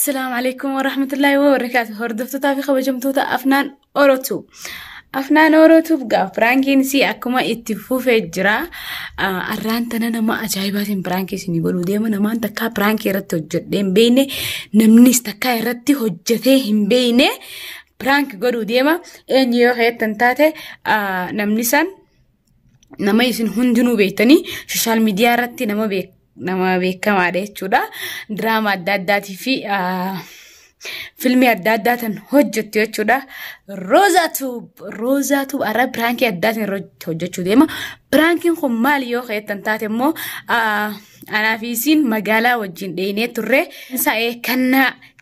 Assalaamu alaikum warahmatullahi wabarakatuh. Hordoftootaa fi kabajamtoota Afnaan Orotuu. Afnaan Orotuuf gaaf piraankiin isii akkuma itti fufee jira. Arraan tana nama ajaa'ibaatiin piraankii isinii godhuu deema. Namaan takkaa piraankii irratti hojjedhee hin beekne, namnis takkaa irratti hojjetee hin beekne piraank godhuu deema. Eenyu yoo keettan taate, namni san nama isin hundinuu beektanii, sooshaal miidiyaa irratti nama beek nama beekamaadha jechuudha. Diraamaa adda addaatii fi filmii adda addaatiin hojjettu jechuudha. Roozaa Tuub, Roozaa Tuub har'a piraankii addaatiin hojjechuu deema. Piraankiin kun maali yoo keettan taate immoo, anaa fi isiin magaalaa wajjin dheenee turre. Sa'ee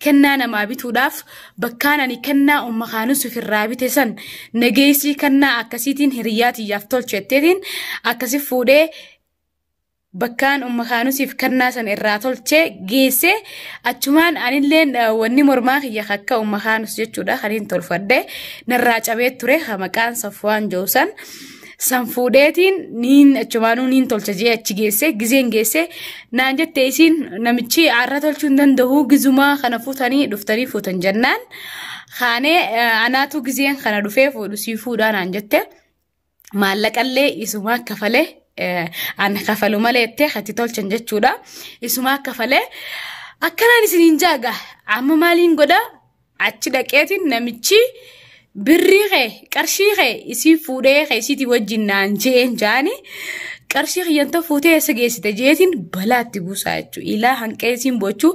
kennaa namaa bituudhaaf bakkaan ani kennaa umma kaanus ofirraa bite san nageessii, kennaa akkasiitiin hiriyaa tiyyaaf tolchetteetiin akkasi fuudhee bakkaan umma kaanusiif kennaa san irraa tolchee geesse. Achumaan anilleen wanni mormaa kiyya akka umma kaanus jechuudha kan hin tolfadhe narraa cabee ture, maqaan Safwaan jiru san. San fuudheetiin niin achumaanuu niin tolcha jee achi geesse. Gizeen geesse naan jette isiin, namichi har'a tolchuu hin danda'u, gizumaa kana fuutanii dhuftanii fuutan jennaan, kaanee anaatu gizeen kana dhufee fuudhu sii fuudhaa naan jette. Maallaqallee isumaa kafalee, an kafalu malee jettee hati tolchan jechuudha. Isumaa kafalee akkanaan isiniin jaaga. Amma maaliin godha? Achi dhaqeetiin namichi birrii kee, qarshii kee isii fuudhee kee isiitii wajjin naan je'een jaani, qarshii kiyyanta fuutee eessa geessite jeetiin balaatti buusaa jechuudha. Ilaa hanqee isiin bochuu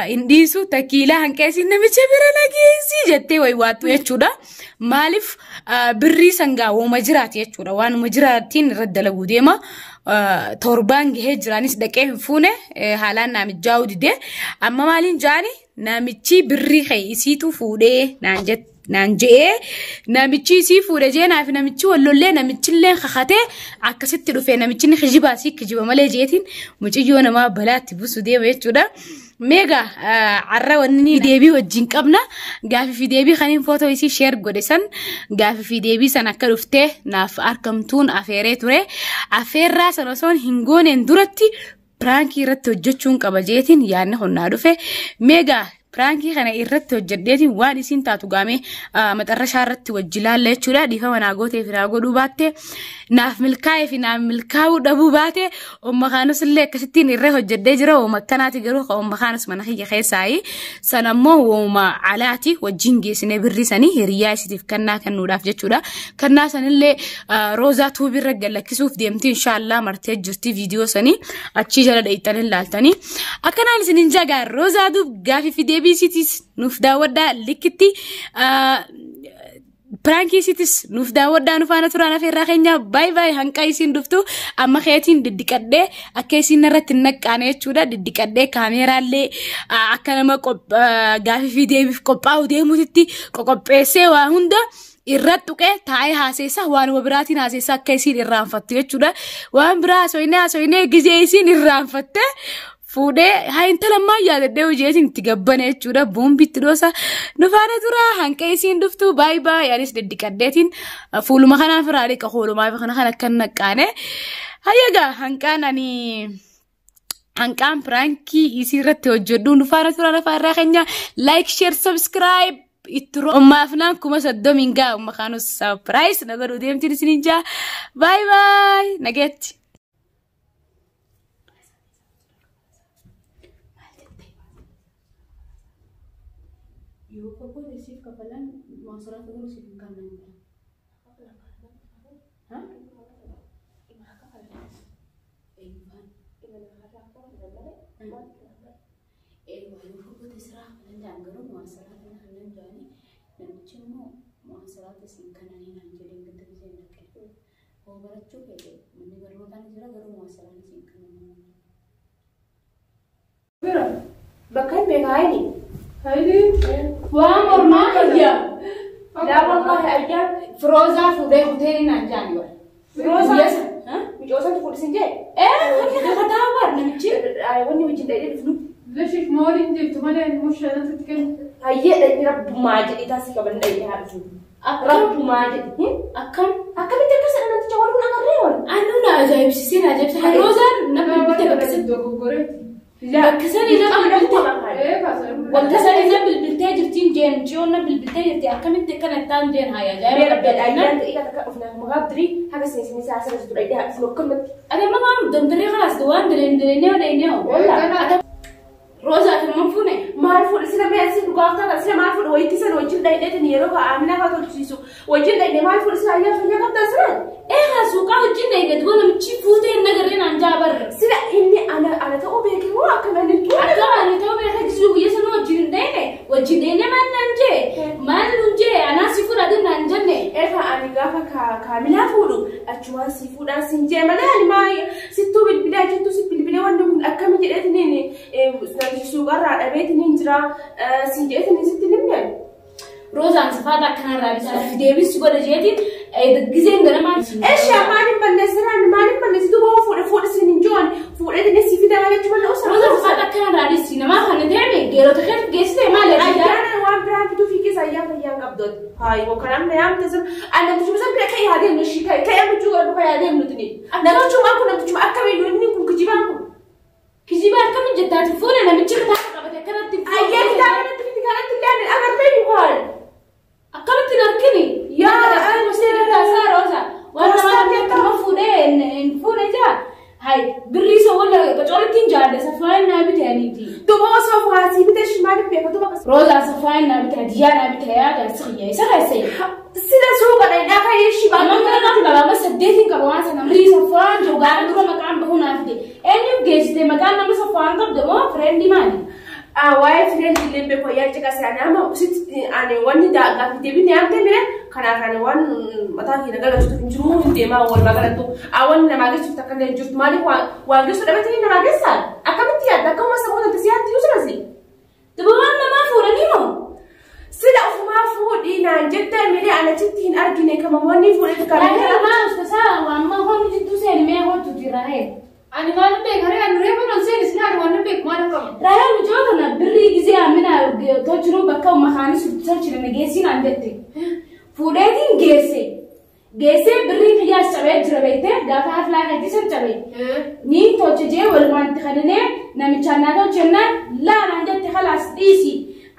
hin dhiisu takkii, ilaa hanqee isiin namicha bira na geessi jettee waywaattu jechuudha. Maaliif birrii sangaa wooma jiraati jechuudha. Waanuma jiraatiin irratti dalaguu deema. Torbaan gahee jiraanis dhaqee hin fuune, haalaan naamijjaa'uu didee. Amma maaliin jaani? Namichi birrii kee isiitu fuudhee naan jette. Naan je'ee namichi isii fuudhe jee naaf namichi wallollee, namichillee kakatee akkasitti dhufe. Namichi ni kijibaa sii kijiba malee jeetiin muciyyoo namaa balaatti buusu deema jechuudha. Meegaa har'a wanni deebii wajjin qabna. Gaafii fi deebii kaniin footoo isii share godhe san, gaafii fi deebii san akka dhuftee naaf argamtuun afeeree ture. Afeerraa san osoo hin gooneen duratti piraankii irratti hojjechuun qaba jeetiin yaadni honnaa dhufe. Meegaa piraankii kana irratti hojjedheetiin waan isiin taatu gaamee maxarrashaa irratti wajji laalla jechuudha. Dhiifama naa gootee fi naa godhuu baatte, naaf milkaa'ee fi naaf milkaa'uu dhabuu baate, umma kaanus illee akkasittiin irra hojjedhee jira. Uuma akkanaati garuu umma kaanus mana kiyya keessaayi. San ammoo uuma alaati wajjin geessinee birrii sanii hiriyaa isiitiif kennaa kennuudhaaf jechuudha. Kennaa sanillee Roozaa Tuubii irra gallakkisuuf deemti inshaallah, martee jirti viidiyoo sanii achii jala dheeyxanii laaltanii. Akkanaan isinin jagaa Roozaa Tuub gaafii fi deebii isiitis nuuf daawwadhaa, likkitti piraankii isiitis nuuf daawwadhaa, nu faana turaan afeerraa keenya. Baay baay. Hanqa isiin dhuftu amma keetiin diddiqadhee akka isiin irratti hin naqqaane jechuudha. Diddiqadhee kaameeraallee akka nama gaafii fi deebiif qophaa'u deemutitti qoqopheessee, waa hunda irra tuqee taa'ee haaseessa, waanuma biraatiin haaseessa akka isiin irraanfattu jechuudha. Waan biraa haasoinee haasoinee gizee isiin irraanfatte fuudhee haa intala ammaa yaadadhee hojiitiin itti gabbane jechuudha. Boombitti dhoosa, nu faana tura hanqa isiin dhuftu. Baay baay. Anis diddiqadheetiin fuuluma kanaan firaa dhiqa, hoolumaa fi kana kan akka naqqaane. Hayyagaa hanqaan ani hanqaan piraankii isii irratti hojjedhu, nu faana tura lafa irraa keenya like, share, subscribe itti ummaaf naan 30,000 gaa umma kaanus surprise na godhuu deemtiin isiniin jaa. Baay baay, nageetti. Yoo kokkoon isiif kafalan maasaraata garuu siif hin kennan. Ha? Eenyufaan? Yoo kokkoon siraa kafalan jaan garuu maasaraata na kennan jaanii, namichi immoo maasaraata siin kennanii naan jedheen ganda gisee dhaqee. Hoo barachuu fedhe manni barnootaa ni jira garuu maasaraan siin kennan. Bakka hin beekaa hayni. Haydi. Waan mormaa kiyya. Laa wallaahi ayyaan. Firoozaa fuudhee hoteelii naan jaani bara. Firoozaa? Micoosatti fuudhisin jee? Ee, harka kakataa bar namichi. Wanni wajjin dhaqee dhufnu. Lashif maaliin jettu malee musha natti kennu. Hayyee, dhaqni rabbumaa jedhii taasii qaban dhaqee haa dhufnu. Rabbumaa jedhi. Akkam? Akkamitti akkas jedha namticha wal kun agarree wal. Anuu na ajaa'ibsiisee na ajaa'ibsiisee. Roozaan namni bitte bakka Dogoggoreeti. Bakka sanii na bilbiltee. Ee kaasa. Bakka sanii na bilbiltee jirtiin jeen jiyoon na bilbiltee jirti akkamitti akkana ta'an jeen haa Mee ajaa'iba rabbi qabda. ayyaan daqiiqaa takka dhufnaa maqaa dirii haga seensinii isaa asirra jiru dhaqee haadha akkamatti. Ati amma maam dandaree kalaas waan dareen dareenee dareenee Walla. Roozaa fi man fuune. Maal fuudhe sila mee asii dhugaaf taata sila maal fuudhe wayitti sana wajjin dhaqeetiin yeroo Aaminaa fa'aa tolchisiisu wajjin dhaqee maal fuudhe sila ayyaa fayyaa qabdaa sila. Eegaa suuqaa wajjin dhaqee duba namichi fuutee hin nagarree naan jaa barre. Sila inni ana ana ta'uu beeke moo akka namni tuule. Akka ani ta'uu beeka gisuu guyya sana wajjin hin dhayne wajjin dhayne maal naan jee maal nun jee anaa si fudhate naan jenne. Egaa ani gaafa kaamilaa fuudhu achumaan si fuudhaan sin jee malee ani maa sittuu bilbilee jettu si bilbilee wanni kun akkami jedheetiniin namichi suuqarraa dhabeetiniin jira sin jedheetiniin sitti nimne. Roozaan sifaata akkanarraa bitaa deebisi godha jeetiin gizeen ganamaa. Eeshaa maaliin balleessiraan maaliin balleessi duuba fuudhe fuudhe sin hin joon fuudheetiniin si fidama jechuun malee osoo. Roozaan sifaata akkanarraa dhisi namaa kana deeme geerota keef geessite maal Ayyaana waan biraan fiduu fi keessa ayyaa fayyaan qabdooti. Hayi kanaan na yaamte sun ani namtichuma san bira ka'ee adeemnu ishii ka'ee ka'ee michuu godhu ka'ee adeemnu tuni. Namtichuma kun namtichuma akkamiyyuu inni kun kijibaan kun. Kijiba akkamiin jettaati fuune namichi kitaaba qabate akkanatti. Ayyaa kitaaba kanatti fiti kanatti illee agartee yuukaan. Akkamitti hin argini? Yaa seera taasaa Rooza. Waan namaa akkuma fuudhee hin fuune jaa. Hai birrii isa walla qacoolitti hin jaalle saffaan naa bite aniiti. Duuba osoo fuwaasii bite ishii maaliif beeka duuba akkas. Roozaa saffaan naa bite hadiyyaa naa bite yaa jaarsi xiyya isa keessee. Sila suuqa dhaqaa ka'ee ishii Amma mana kan qaba amma saddeetiin qaba waan sana birrii saffaan jiru gaafa dura maqaan bahuu naa fide. Eenyuuf geessite maqaan nama saffaan qabde moo fireendii maali? Waa'ee fireen illee beeku ayyaa caqasee ani amma sitti ani wanni daaqaa fi deebiin yaamte mire kanaaf ani waan mataa kee nagalchuuf hin jiru hin deemaa walumaa galattu wanni namaa geessuuf takka illee hin jirtu maaliif waan geessu dhabatanii namaa geessaa akkamitti yaadda akkuma sammuu tante si yaaddi yoo sanasi. Duba waan namaa fuudhanii moo? Sila ofumaa fuudhii naan jettee mire ani achitti hin argine kama wanni fuudheef kan. Raahel maal ustasaa waan ma hoomni jidduu seeni mee hootu jira Raahel. Ani maal beeka ree ani reefa non seenis ni ani waan beeku maal akkama. Raahel mucaa kana birrii gizee amina tolchinu bakka makaanis tolchine geessiin aan jette. Fuudheetiin geesse. Geessee birrii kiyyaas cabee jira beektee gaafa haflaa keetti cabee. Ni tolche jee walumaan itti kaninee namichaan naa tolchennaan laanaan jette khalaas dhiisi.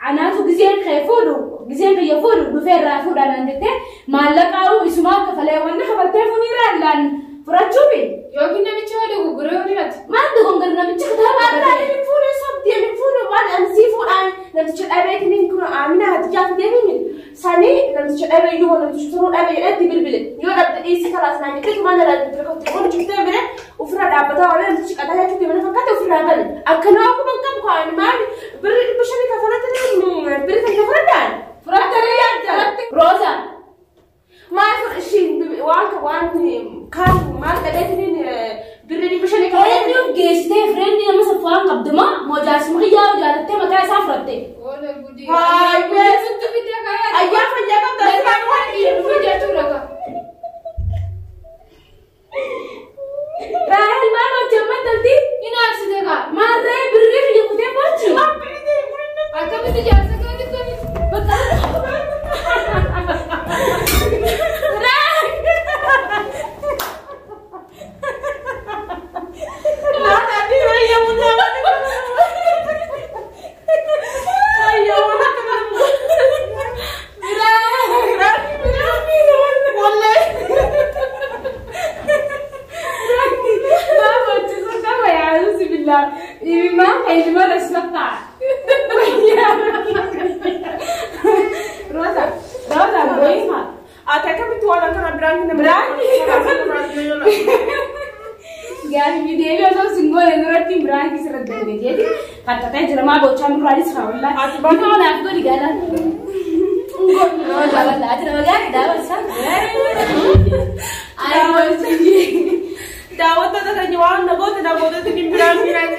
Anaatu gizeen kee fuudhu gizeen kiyya fuudhu dhufee irraa fuudhaa naan jette maallaqaa'uu isumaa kafalee wanni kafaltee funiirraa laan fudhachuufi. Yookiin namicha waa dogoggoree yoo dhiirati. Maal dogoggore namichi kitaaba Maal inni fuudhee sobdee inni fuudhee waan ani sii fuudhaan namticha dhabeetiin kun Amina Hatijaa fidee sanii namticha dhabee yoo namticha sunuu dhabee jedhetti bilbile yoo dhabde dhiisii kalaas naan jettee tumaan irraa bilbile kofti kun jirtee bire ofirraa dhaabbataa waan namtichi qataa jechuun deemana fakkaate ofirraa gale akkanaa akkuma hin qabu kaa'ani maali birri 500 kafalatanii birri kan kafaladhaan Fudhattanii yaadda. Rooza. Maal fuudhe ishii waan waan kaan maal dhabeetiin birri 500 kafalatanii. Eenyuuf geessitee fireendii nama saffaan qabdu moo moojaasuma kiyyaa jaalattee maqaa isaa fudhatte. Wala gudii. Hayyee. Sitti fidee ka'ee. Ayyaa fayyaa qabda silaan waan Dhiirri jechuudha ka. Raahel maal hojjamma dalti? Hin aarsite ka. Maarree birrii kiyya kutee boochi. Akkamitti jaarsa keetti toli. Gaafi deebii osoo singoon duratti biraan kisirra dalge jeeti. Fakkatee jira maa gochaa nurraanis haa wallaa. Bifa manaaf godhi gaala. Roza wallaa ati nama gaarii daawwatsa. Daawwattoota keenya waan nagoota nagootatti ni biraan biraan.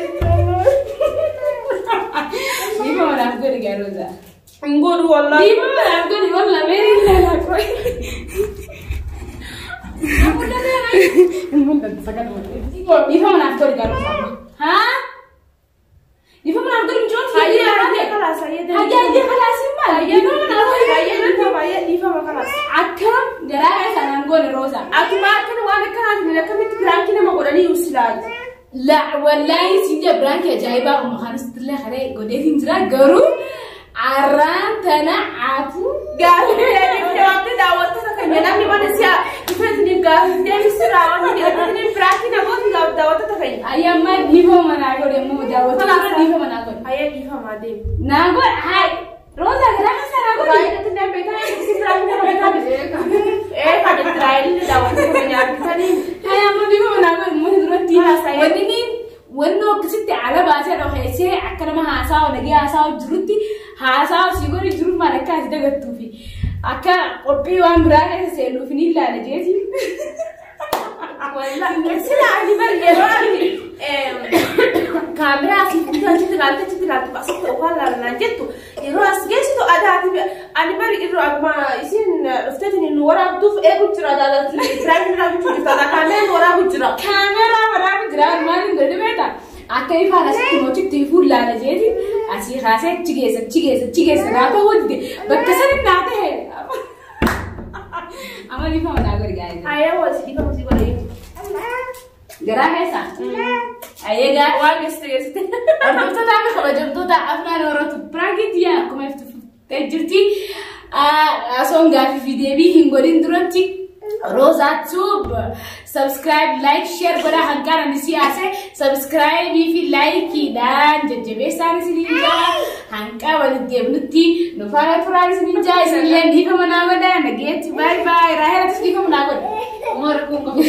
Bifa manaaf godhi gaa Roza. Hin godhu wallaahi. Bifa manaaf godhi wallaa meerii ilaalaa qoy. Hin mul'atu sagal Bifa manaaf godhi gaa Roza. Haa? Bifa manaaf godhi mucoon Hayyee hayyee kalaas hayyee Hayyee hayyee kalaas hin maal? Bifa manaaf godhi. Hayyee dhiifama hayyee dhiifama kalaas. Akkam garaa sanaan goone Roza. Atuma akkana waan akkanaatiin akkamitti biraankii nama godhanii yuusilaati. La wallaahi siin jaa biraankii ajaa'ibaa umma kaanitti illee karee godhee hin jira garuu arraan tana atu Gaafii deebiif jawaabte daawwattoota keenya namni mana si'a dhufeetiniif gaafii deebisuu waan jedhatiniif biraankii namoota gaaf daawwattoota keenya. Ayyamma dhiifama naa godhe immoo daawwattoota dhiifama naa godhe. Ayyee dhiifamaa deemi. Naa godhe hayi Roza garaa keessa naa godhe. Baay'inatti illee beekaa si biraankii nama beekaa Ee kan Israa'eliin daawwattoota keenya argitanii. Ayyamma dhiifama naa godhe immoo duratti Haasa'ee. wanni ni wanni akkasitti ala baasee dhokeessee akka nama haasawa nagee haasawa jirutti haasawa sii godhi jiru maal akka ati dagattuufi akka qophii waan biraa keessa seenuuf ni ilaala jeeti. Sila ani bari yeroo ani kaameraa asii fuutee achitti ilaalte achitti ilaaltu asitti okaan ilaalnaan jettu yeroo as geessitu adaati ani bari irra akkuma isin dhufteetiin nu waraabduuf eegu jira adaati biraankii waraabuu jirta kaameraan nu waraabu jira. Kaameraa waraabu jira maaliin godhe beektaa? Akka ifaan asitti mochitti ifuu ilaala jeeti asii kaasee achi geessa achi geessa achi geessa naa ta'uu dide bakka sani naa ta'e. Amma dhiifama naa godhi gaa'ela. Ayyee wasi dhiifama si godhe. Garaa keessa. Ayyee gaa. Waan geessite geessite. Hordoftoota fi kabajamtoota Afnaan Orootu biraankii tiyyaa akkuma iftu fuftee jirti. Osoon gaaffii fi deebii hin godhin duratti Roza Tube subscribe, like, share godhaa hanqaana ni siyaase subscribe fi likeidhaan jajjabeessaan isiniin jaa hanqaa walitti deemnutti nu faana turaan isiniin jaa isinillee dhiifama naa godhaa nageetti bye bye Raaheelatis dhiifama naa godha. Uma rakkoon qabu.